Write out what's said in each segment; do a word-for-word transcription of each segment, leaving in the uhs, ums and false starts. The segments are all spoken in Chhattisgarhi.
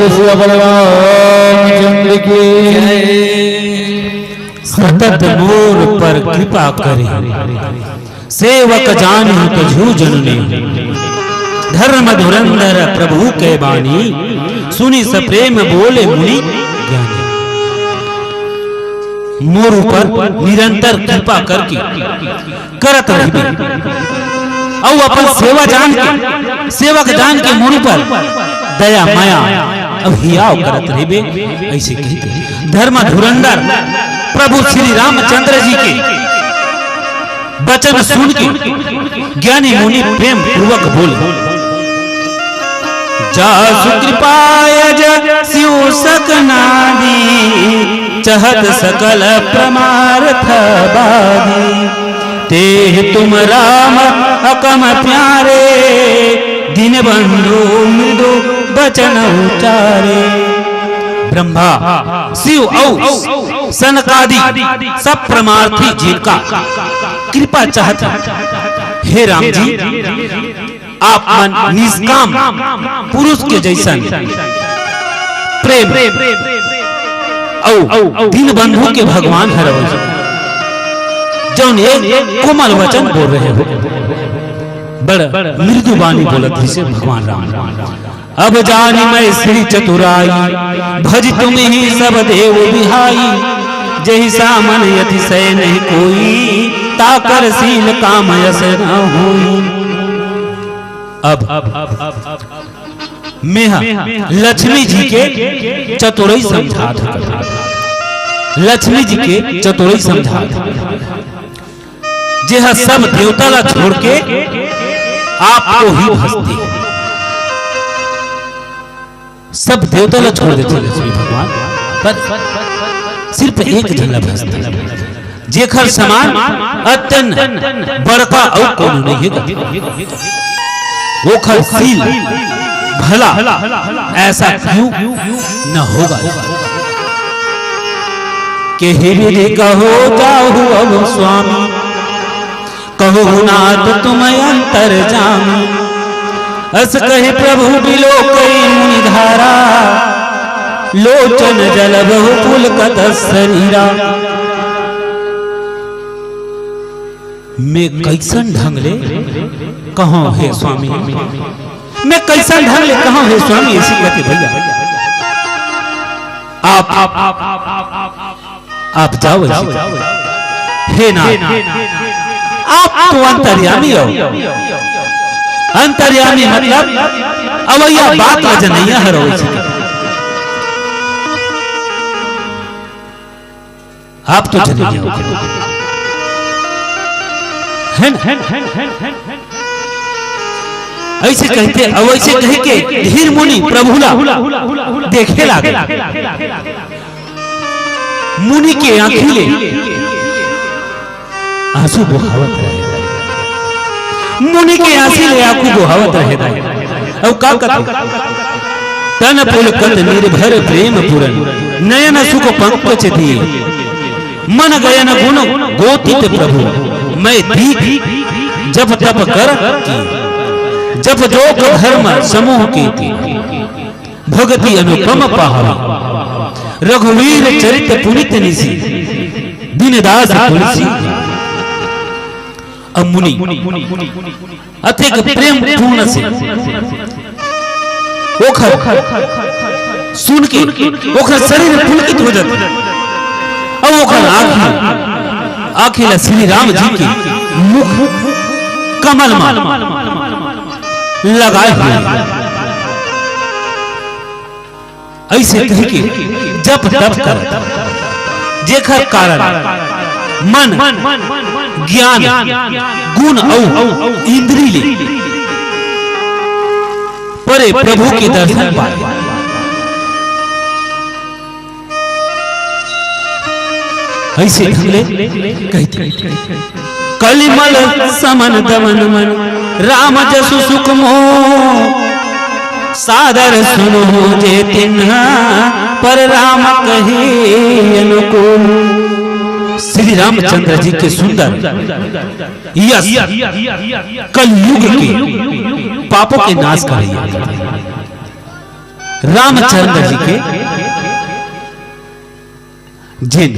सिया बोल रामचंद्र की। सतत मोर पर कृपा करे, सेवक जानि तजु जन नेहु। धर्म धुरंधर प्रभु के बानी, सुनि सप्रेम बोले मुनि ज्ञानी। मोर ऊपर निरंतर कृपा करके करत रहिबे। अउ अपन सेवा जान के, सेवक जान के मोर ऊपर दया माया अउ हियाव करत रहिबे। ऐसे कहते धर्म धुरंधर प्रभु श्री रामचंद्र जी के वचन सुन के ज्ञानी मुनि प्रेम पूर्वक बोले, जासु कृपा अजसि सकनादी, चहत सकल परमार्थ बादी। तेहि तुम राम अकम प्यारे, दीनबंधु मृदु बचन उचारे। ब्रह्मा, शिव अउ सनकादि सब परमार्थी जिनका कृपा चाहत हे। हे राम जी, आप मन निष्काम पुरुष के जैसन प्रेम अउ दीनबंधु के भगवान हरव, जौन एक कोमल वचन बोल रहे हो, बड़ मृदु बानी बोलत हे भगवान राम। अब जानि मय श्री चतुराई, भजि तुम्हि सब देव बिहाई। जेहि सामन अतिसय नहिं कोई, ताकर शील काम अस न होई। अब मेहा लक्ष्मी जी के चतुरई समझात हँव। लक्ष्मी जी के चतुरई समझात हँव। जेहा सब देवता ला छोड़ के आपको ही भजथे। सब देवता ला छोड़ देथे लक्ष्मी भगवान, पर सिर्फ एक झन ला भजथे, जेकर समान अतन बड़का अउ कोनो नइ हे। ओकर शील भला ऐसा क्यों न होगा। केहि विधि कहो जाहु अब स्वामी, कहु नाथ तुम अंतर्जामी। अस कहि प्रभु बिलोकइ मुनि धारा, लोचन जल बहु पुलकत शरीरा। मैं कइसन ढंग ले कहँव हे स्वामी, मैं कइसन ढंग ले कहँव हे स्वामी, अइसे कहत हे भइया। आप, आप, आप, आप, आप, आप जाव अइसे। हे नाथ, आप तो अंतर्यामी हो। अंतर्यामी मतलब अवइया बात ला जनइया हरव अइसे। आप तो जनइया हो। हे ना? अइसे कहत हे, अउ अइसे कहिके धीर मुनि प्रभु ला देखे लागे। मुनि के आँखी ले आँसू बोहावत रहे। मुनि के आँखी ले आँसू बोहावत रहे। अउ का कथे? तन पुलकत निर्भर प्रेम पूरन, नयन सुख पंकज दिए। मन गयन गुन गोतित प्रभु, मैं दीख जप तप कर किए। जप जोग धर्म समूह कीती, भगति अनुपम पाहु। रघुवीर चरित पुनित निसि, दीन दास तुलसी। अब मुनि अतेक प्रेम पूर्ण से ओखर सुन के ओखर शरीर पुलकित हो जाथे। अउ ओखर आँखी, आँखी ला श्री राम जी के मुख कमल मा लगाए हुए। अइसे कहिके जप तप करत, जेखर कारण मन, ज्ञान, गुण अउ इंद्री ले परे प्रभु के दर्शन पाए। अइसे ढंग ले कहिथे, कलिमल समन दमन मन, राम जसु सुख मोह। सादर सुनहु जे तिन्हा, पर राम कहे अनुकूल। श्री रामचंद्र जी के सुंदर यश कलयुग के पापों के नाश करइया। रामचंद्र जी के जेन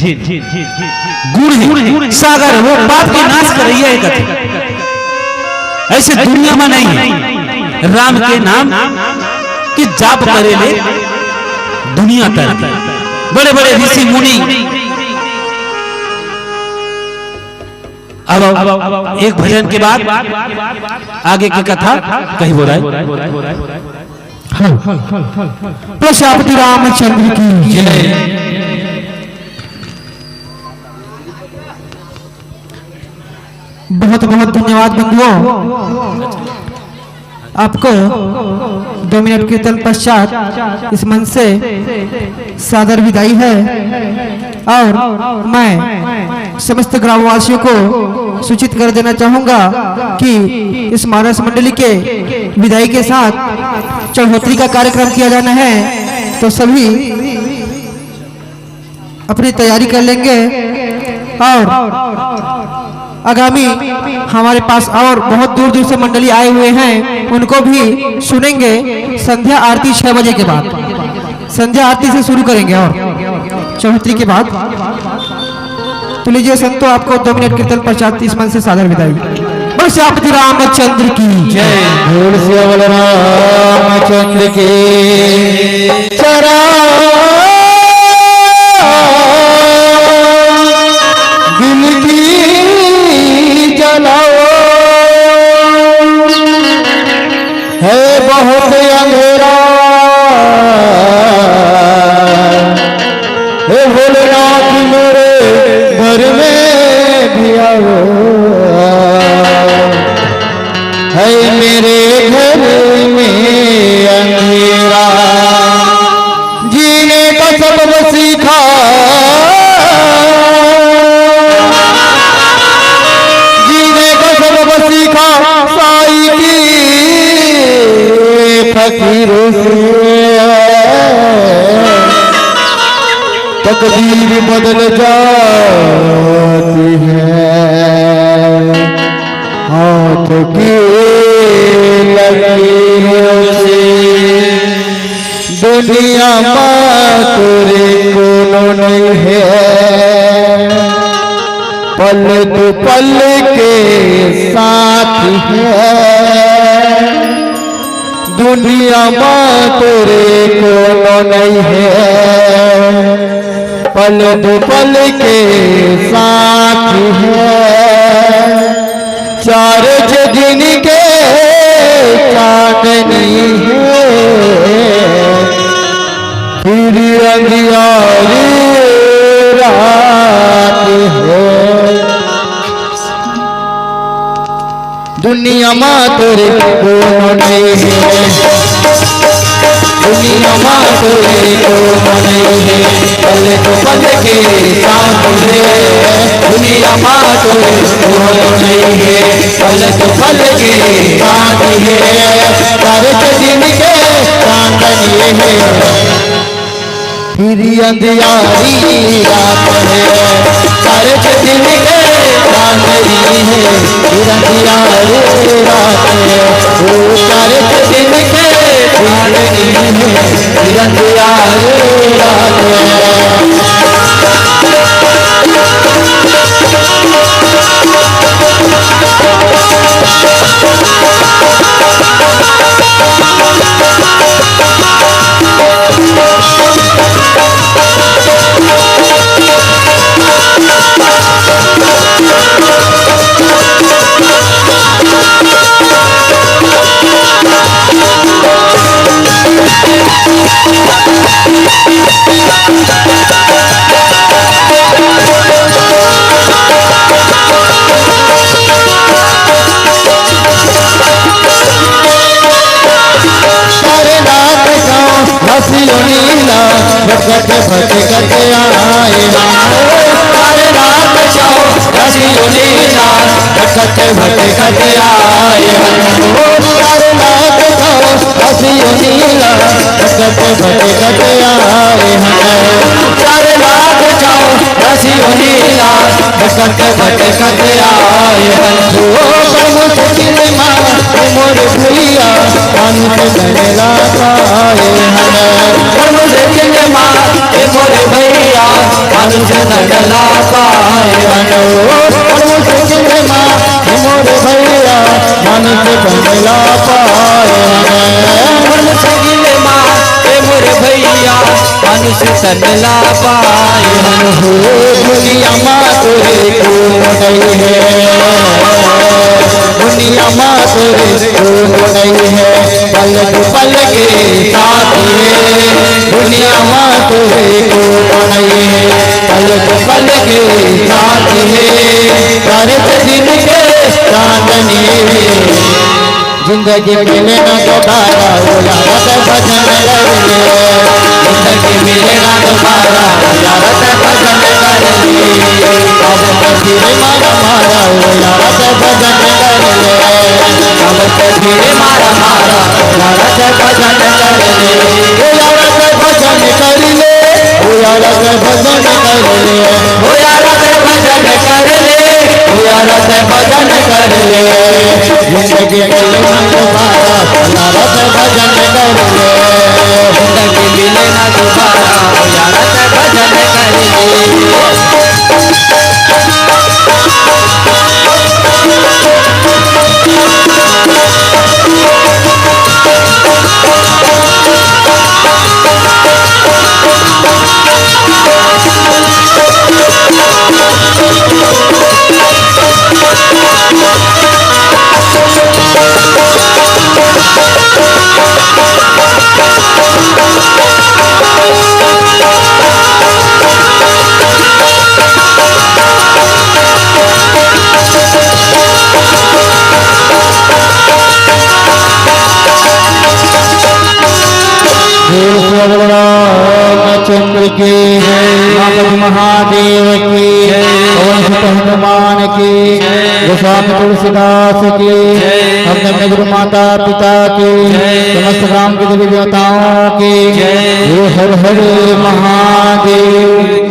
गुण हे, सागर, वो पाप के नाश करइया हे कथे। अइसे दुनिया में नहीं हे। राम के नाम के जाप करे ले दुनिया तर के बड़े-बड़े ऋषि मुनि। अब एक भजन के बाद आगे के कथा कही बोलाई। प्रजापति रामचंद्र की जय। बहुत बहुत धन्यवाद बंधुओं, आपको दो मिनट कीर्तन पश्चात इस मंच से सादर विदाई है। और मैं समस्त ग्रामवासियों को सूचित कर देना चाहूंगा कि इस मानस मंडली के विदाई के साथ चौहत्तरी का कार्यक्रम किया जाना है, तो सभी अपनी तैयारी कर लेंगे। और आगामी हमारे पास और बहुत दूर दूर से मंडली आए हुए हैं, उनको भी सुनेंगे संध्या आरती छह बजे के बाद। संध्या आरती से शुरू करेंगे और चौहत्तरी के बाद। तो लीजिए संतो, आपको दो मिनट कीर्तन पश्चात इस मंच से सादर विदाई। बोल श्री रामचंद्र की जय। बोल श्री रामचंद्र की चरा दिल की जलाओ है बहुत अंधेरा। हे भोलेनाथ मेरे घर में भी आओ, है मेरे घर में अंधेरा। जीने का सबक सीखा, जीने का सबक सीखा साई की फकीरों से। तकदीर बदल जाती है हाथ की लकीरों से। दुनिया मा तोरे कोनो नहीं है, पल दो पल के साथ है। दुनिया मा तोरे कोनो नहीं है, पल दो पल के साथ है। चार छह दिन के चांदनी है, फिर अंधियारी रात है। दुनिया मा तोरे कोनो नहीं है, दुनिया मा तोरे कोनो नहीं है, पल दो पल के साथ है। दुनिया मा तोरे कोनो नहीं है, पल दो पल के साथ है। चार छह दिन के चांदनी है, फिर अंधियारी रात है। चार छह दिन के चांदनी है, फिर अंधियारी रात है। ओ चार छह दिन के चांदनी है, फिर अंधियारी रात है। अरे रात का हंसियो नीला, भटकत भटकत आए हम। अरे रात का हंसियो नीला, भटकत भटकत आए हम। अरे रात का हंसियो नीला, भटकत भटकत आए हम। अरे रात का सियोनिया भटकत भटकत आए हन। ओ प्रभु सचिन माँ, ए मोर भैया, मानुष तन ला पाए हन। प्रभु सचिन माँ, ए मोर भैया, मानुष तन ला पाए हन। ओ प्रभु सचिन माँ, ए मोर भैया, मानुष तन ला पाए हन। प्रभु सचिन माँ, ए मोर भैया, मानुष तन ला पाए हन। हो दुनिया मा तोरे को नइ हे, दुनिया मा तोरे को नइ हे, पलक पलक साथी हे। दुनिया मा तोरे को नइ हे, पलक पलक साथी हे, करत दिन के चांदनी हे। जिंदगी मिले ना दोबारा, ओ यार ते भजन कर ले। जिंदगी मिले ना दोबारा, ओ यार ते भजन कर ले। अब तो फिर मारा मारा, ओ यार ते भजन कर ले। अब तो फिर मारा मारा, ओ यार ते भजन कर ले। ओ यार ते भजन कर ले, ओ यार ते भजन कर ले। ओ यार ते भजन कर ले, ओ यार ते भजन कर ले। जिंदगी मिले ना दोबारा, यार ते भजन कर ले। जिंदगी मिले ना दोबारा, यार ते भजन कर ले। बोल श्री रामचंद्र की, गणपति महादेव की, पवन सुत हनुमान की, गोस्वामी तुलसीदास की, अपने अपने गुरु माता पिता की, समस्त ग्राम के देवी देवताओं की, हर हर महादेव।